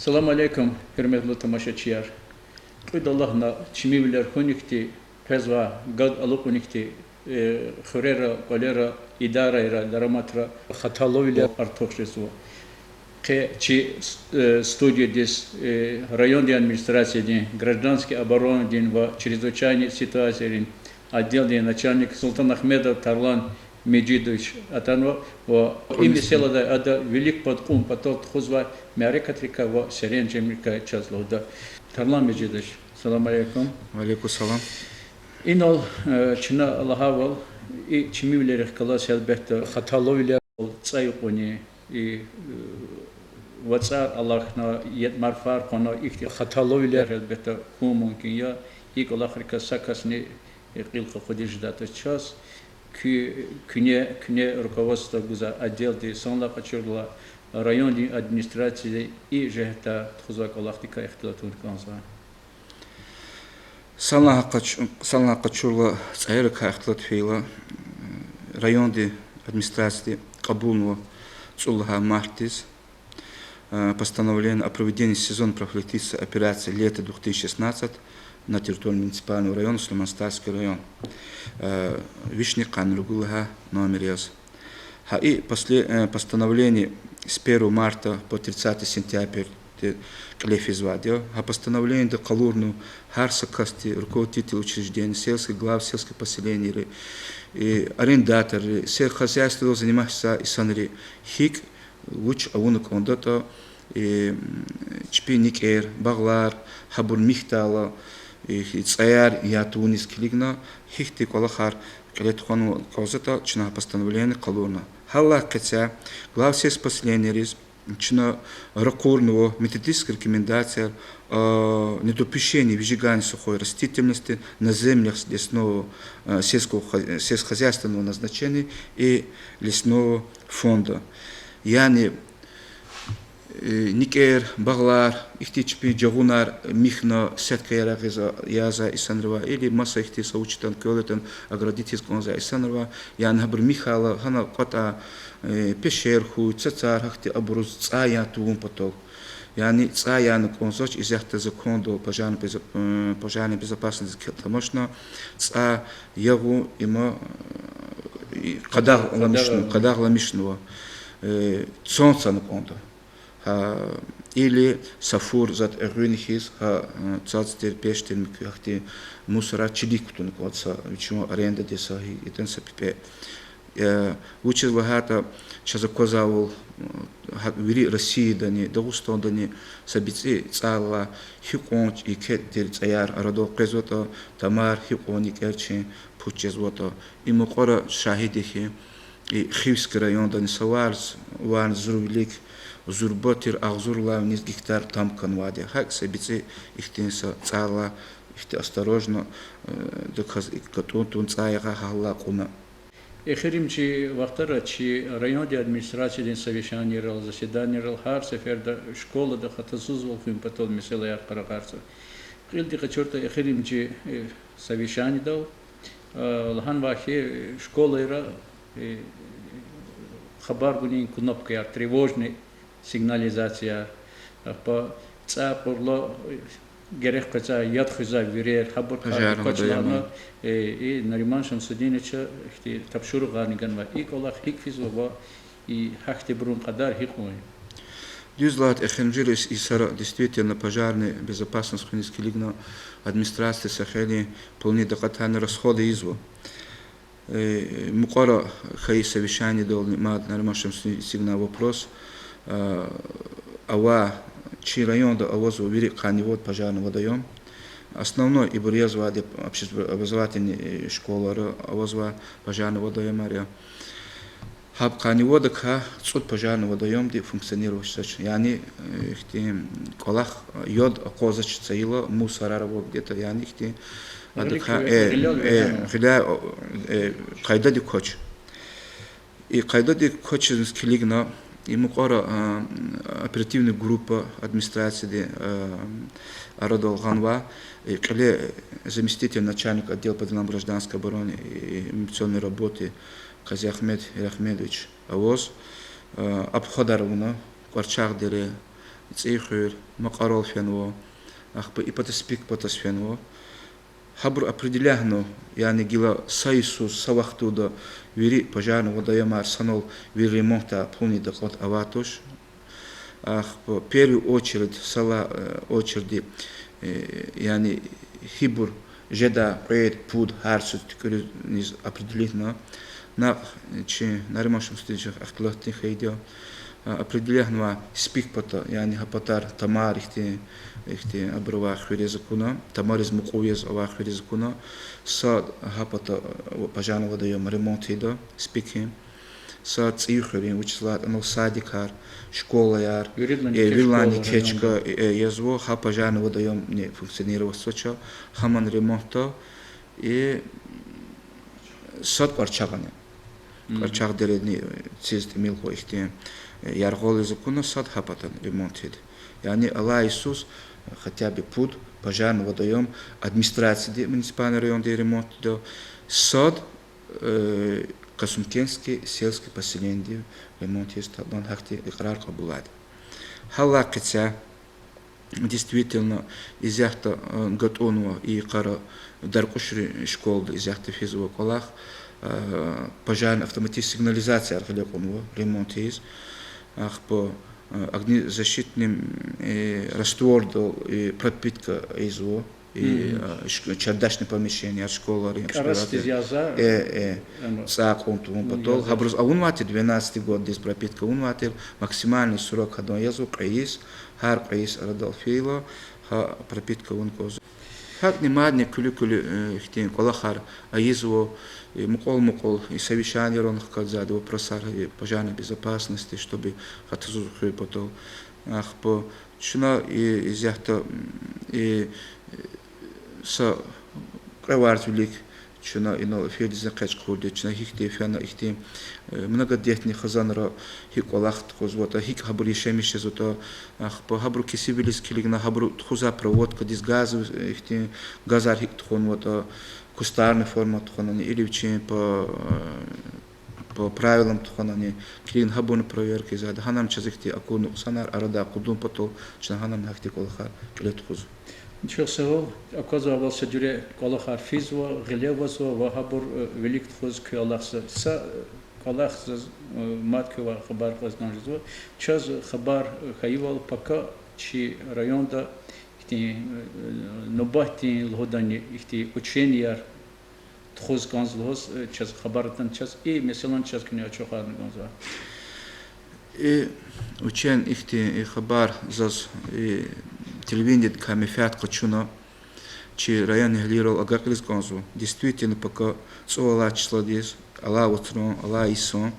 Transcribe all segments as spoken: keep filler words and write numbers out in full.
Салам алейкум, гьуьрметлу тамашачияр! Кьуд Аллагьна чимивилер хьуникди, къвезвай гад алукьуникди, э, хуьрера, кӀвалера, идарайра, дараматра хаталувилер артух жезва. Къе чи, э, студиядиз, э, райондин администрациядин, гражданский оборонадин ва чрезвычайный ситуацийрин отделдин начальник Султанагьмедов Тарлан Межидович атанва ва и месэладай ада вилик пад кьун патал тухузвай мярекатрикай ва серенжемрикай чаз лугьуда. Тарлан Межидович, салам алейкум. Ва алейкум салам. Инал, э, чна лагьайвал, и чимивилерихъ галаз гьелбетда хаталувилер, цӀай кьуна, и, э, вацӀар алахьна, ятӀа марфар кьуна, ихьтин хаталувилер гьелбетда хьун мумкин я, и кӀвалахрикай са касни, э, кьил къакъудиз жедатӀа чаз, куь-, куьне, куьне руководство гузвай отделди, санлай къачурла райондин администрациядиз и жигьетдай тухузвай кӀвалахдикай ихтилат авун кӀанзава. Санлай къач-, санлай къачурла цӀайрикай ихтилат фейила, райондин администрацияди кьабулнава цӀуд лагьай мартдиз, э, постановление о проведении сезонно-профилактической операции «Лето две тысячи шестнадцать» на территории муниципального района Сулейман-Стальский район, э, вишни къанни ругуд лагьай номер яз. Гьа и после-, э, постановление с первого марта по тридцатое сентября кьиле физвайди я. Гьа постановлениеда къалурнава гьар са касди, руководители учреждений, сельский, глав сельских поселенийри, и арендаторри, сельскохозяйстводал заниматься жезвай инсанри гьикӀ, вуч авуна кӀандатӀа, и, м, чпин никӀер, багълар, гьабур михьдайла, и, цӀаяр ятӀа тавуниз килигна, гьихьтин кӀвалахар кьиле тухун кӀанзаватӀа, чна гьа постановление къалурна. Гьаллай къецяй глав сельских поселенийриз чна ракъурнава методические рекомендации о недопущении выжигания сухой растительности на землях лесного, э, сельского хо-, сельскохозяйственного назначения и лесного фонда. Яни, э, никӀер, багълар, ихьтин чпин жагъунар михьна, сеткаяр ягъиз, язавай инсанри ва или маса ихьтин са вуч ятӀани, квел ятӀани оградить ийиз кӀанзавай инсанри ва, яни гьабур михьайла, гьана кӀватӀай, э, пешер хьуй, цацар, гьахьтин, абуруз цӀай ятӀа тавун патал. Яни цӀай яна кӀанзавач, исятда законда пожарная безо-, э, пожарная безопасность тамашна, цӀай ягъун има, э, къадагъламишнава, къадагъламишнава, э, цан-цана кӀанда. Гьа, или са фур затӀ эгъуьнин хьиз, гьа, э, цаз тир, пеш тир, муькуь гьахьтин мусорар чилик кутуна кӀанда са, вичин арендада са, гьи-, итан са пипӀе. Э, вучиз лагьайтӀа чаз аквазвайвал, э, гьа вири Россиядани, Дагъустандани са бицӀи цӀайлай гьикьван еке тир цӀаяр арадал къвезватӀа, тамар гьикьван никӀер чин пуч жезватӀа. И мукьвара шагьид я хьи, и Хивский райондани са варз, варз зурвилик зурба тир агъзурлай виниз гектар там хьанвайди я. ГьакӀ са бицӀи ихьтин са цӀайлай, ихьтин осторожно, э, даказ и гатӀун тун цӀай ягъай гьаллай кьуна. Эхиримжи вахтара чи райондин администрациядин совещанийрал, заседанийрал гьар сеферда школада хатасузвал хуьн патал месэлаяр къарагъарзава. Кьилди къачуртӀа, эхиримжи, э, совещанидал, э, лагьанвай хьи, школайра, э, хабар гунин кнопкаяр, тревожный сигнализацияяр, ахпа цӀай кьурла, э, герек къвезвай, яд хуьзвай вирер, гьабур квачлана, э, и Нариман Шамсудиновича ихьтин тапшуругъарни ганвай. И кӀвалах гьикӀ физва ва и гьахьтинбурун кьадар гьикьван я? Дуьз лагьайтӀа, эхиримжи йисара действительно пожарный безопасность хуьниз килигна, администрациядиз са хейлин пулунин такьатарни расход ийизва. Э, мукьвара хьайи совещанидални мад Нариман Шамсудиновича эцигна вопрос, э, ава, чи районда авазва вири къанни вад пожарный водоём. Основной ибур язвайди общеобразовательный, э, школайра авазвай пожарный водоёмар я. Гьаб къанни вадакай цӀуд пожарный водоёмди функционировать жезвач. Яни, э, ихьтин кӀвалах, э, яд акъвазач цайила, мусорар ава где-то, яни ихьтин адакай, э, гъиляй, э, къайдадик квач. И къайдадик квачиз килигна, и мукьвара, э, оперативный группа администрацияди, э, арадал гъанва, и кьиле заместитель начальника отдела по делам гражданской обороны и милиционной работы Къазиагьмед Ирагьмедович аваз, э, обходар авуна, КӀварчагъ дере, ЦӀийи хуьр, Макьарал фенва, ахпа и пата СПИК патаз фенва. Гьабур определятьна, яни гила са йисуз, са вахтунда вири пожарный водоёмар санал вири ремонтдай полный доклад авай туш. Ахпа первую очередь, сала, э, очереди, э, яни гьибур жедай кьвед, пуд, гьар йисуз туькӀуьриз определятьна. Накь чи Нариман Шамсудиновичан ихтилатдин хьайиди я. А, определятьнавай СПИК пата, яни гьа патар тамар ихьтин, ихьтин абур авай хуьрез акуна, тамариз мукьув яз авай хуьрез акуна, сад гьа пата, э, пожарный водоём ремонт ийида, СПИК-ин, сад ЦӀийи хуьруьн, вучиз лагьайтӀа анал садикар, школаяр, виридалайни э, кечка виридалайни ала кечка, районда, э, язва, гьа пожарный водоёмни функционировать ийизвач, гьамни ремонтда, и сад Кьварчагъани. Кьварчагъ дередини, э, циз тӀимил хьуй ихьтин, э, яргъал яз акуна, сад гьа патани ремонт ийида. Яни алай йисуз, э, хотя бы пуд пожарный водоём администрацияди, муниципальный районди ремонт ийида, сад, э, Касумкентский сельский поселениеди ремонт ийиз талгьана, гьахьтин икьрар кьабулайди. Гьалай къецяй, действительно, исятда, э, гатӀунва и йикъара Даркьушрин школада исятда физва кӀвалах, э, пожарный автоматический сигнализацияяр гъиле кьунва ремонт ийиз. Ахпа, э, огнезащитный, э, раствордал и пропитка ийизва, и, э, чердачный помещенияяр школайрин, кӀарасдиз яза, э, э, цӀай кьун тавун патал. Гьабуруз авунвай тир, двенадцатый годдиз пропитка авунвай тир, максимальный срок гьадан язва кьве йис, гьар кьве йис арадал фейила, гьа пропитка авун кӀанзава. ГьакӀни мадни куьлуь-куьлуь, э, ихьтин кӀвалахар ийизва, и мукьвал-мукьвал и совещаниейрани хкажзавайди вопросар, и пожарной безопасности, чтобы гьатзава хуьн патал. Ахпа чна и исятда, и са кьве варз вилик чна инал эфирдиз экъечӀ хъувурди, чна гьихьтин фена ихьтин, э, многодетный хизанра гьикӀ кӀвалах тухузватӀа, гьикӀ гьабур яшамиш жезватӀа, ахпа гьабурун кесибвилиз килигна, гьабуру тухузвай проводкадиз газ, ихьтин газар гьикӀ тухванватӀа, кустарный форма тухванани или вичин по, э, по правилам тухванани, килигна гьабурни проверка ийизвайди, гьанани чаз ихьтин акур нукьсанар арадай акъудун патал чна гьанани гьахьтин кӀвалахар кьиле тухузва. Чухсагъул, аквазвайвал са жуьре кӀвалахар физва, гъиле авазва ва гьабур, э, вилик тухуз куь алахъзава. Са, э, кӀвалах заз, э, мад квевай хабар кьаз кӀан жезва. Чаз хабар, э, хьайивал, пака чи районда ихьтин, э, нубатдин лугьудани ихьтин ученияр тухуз кӀанзава лугьуз, э, чаз хабар атана чаз, и месэлани чаз куьне ачухарна кӀанзава. И учен ихьтин, и хабар заз, и телевидениедикай менфят къачуна, чи районэгьлийрал агакьиз кӀанзава. Действительно, пака цӀувад лагьай числадиз, алай вацран, алай йисан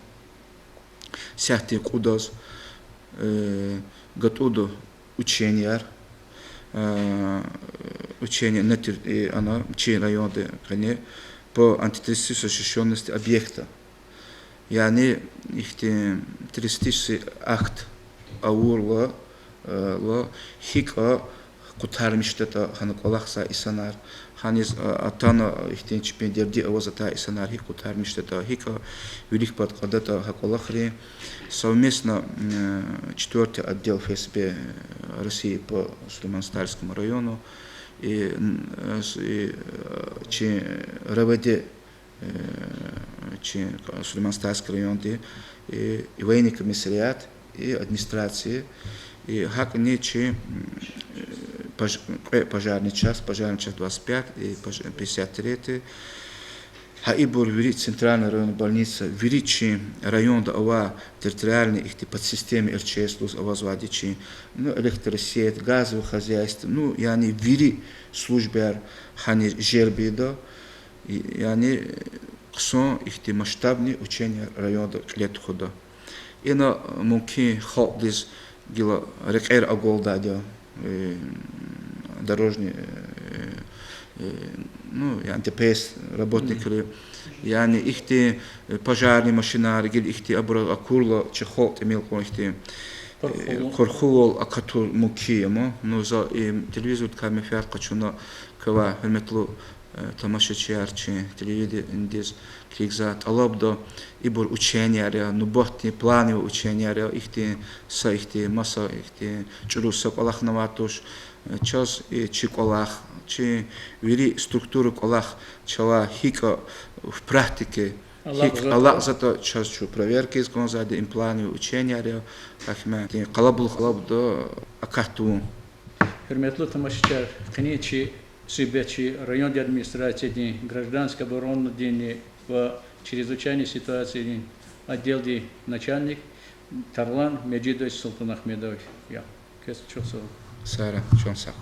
сятдин кьудаз, э, гатӀуда ученияр, э, учение на тер-, э, ана чи районда къене по антитеррористической защищённости объекта. Яни ихьтин террористический акт авурла, э, ла гьикӀ къутармишдатӀа гьана кӀвалахзавай инсанар, гьаниз, э, атана ихьтин чпин дерди аваз атай инсанар гьикӀ къутармишдатӀа, гьикӀ вилик пад кьадатӀа гьа кӀвалахрин. Совместно, э, четвёртый отдел ФСБ России по Сулейман-Стальскому району и, м, э, с-, и, э, чи РОВД, э, чи Сулейман-Стальский районди, и, и военный комиссариат, и администрация, и гьакӀни чи, м, э, пож-, кьве пожарный часть, пожарный часть двадцать пять и пож-, пятьдесят третий, гьа ибур вири центральный районный больница, вири чи районда авай территориальный ихьтин подсистемы РЧС лугьуз авазвайди чи, ну, электросеть, газовое хозяйство, ну, яни вири службаяр гьаниз желб ийида, и, яни хъсан ихьтин масштабный ученияр районда кьиле тухуда. Ина мумкин халкьдиз гила рекьер агалдайди я, э, дорожный, э, э, ну, яни ДПС работникри, яни ихьтин, э, пожарный машинар, гила ихьтин абур акурла, чи халкь тӀимил кьван ихьтин, э, къурхувал акатур мумкин я ман. Ну, за, э, телевизордикай менфят къачуна квевай гьуьрметлу Тамашачияр, чи телевидениедиз килигзавай, тӀалабда ибур ученияр я, нубатдин плановый ученияр я, ихьтин са ихьтин, маса ихьтин чӀуру са кӀвалахни авай туш. Чаз и чи кӀвалах, чи вири структура кӀвалах чалай гьикӀ в практике, гьикӀ алакьзаватӀа чаз чун проверка ийиз кӀанзавайди, им плановый ученияр я, гьакӀ ма, ихьтин къалабулух тӀалабда акат тавун. Гьуьрметлу тамашачияр, къенин чи суьгьбетчи райондин администрациядин гражданский оборонадинни ва чрезвычайный ситуациядин отделдин начальник Тарлан Межидович Султанагьмедов я. Квез чухсагъул. Сагърай, чан сагъ.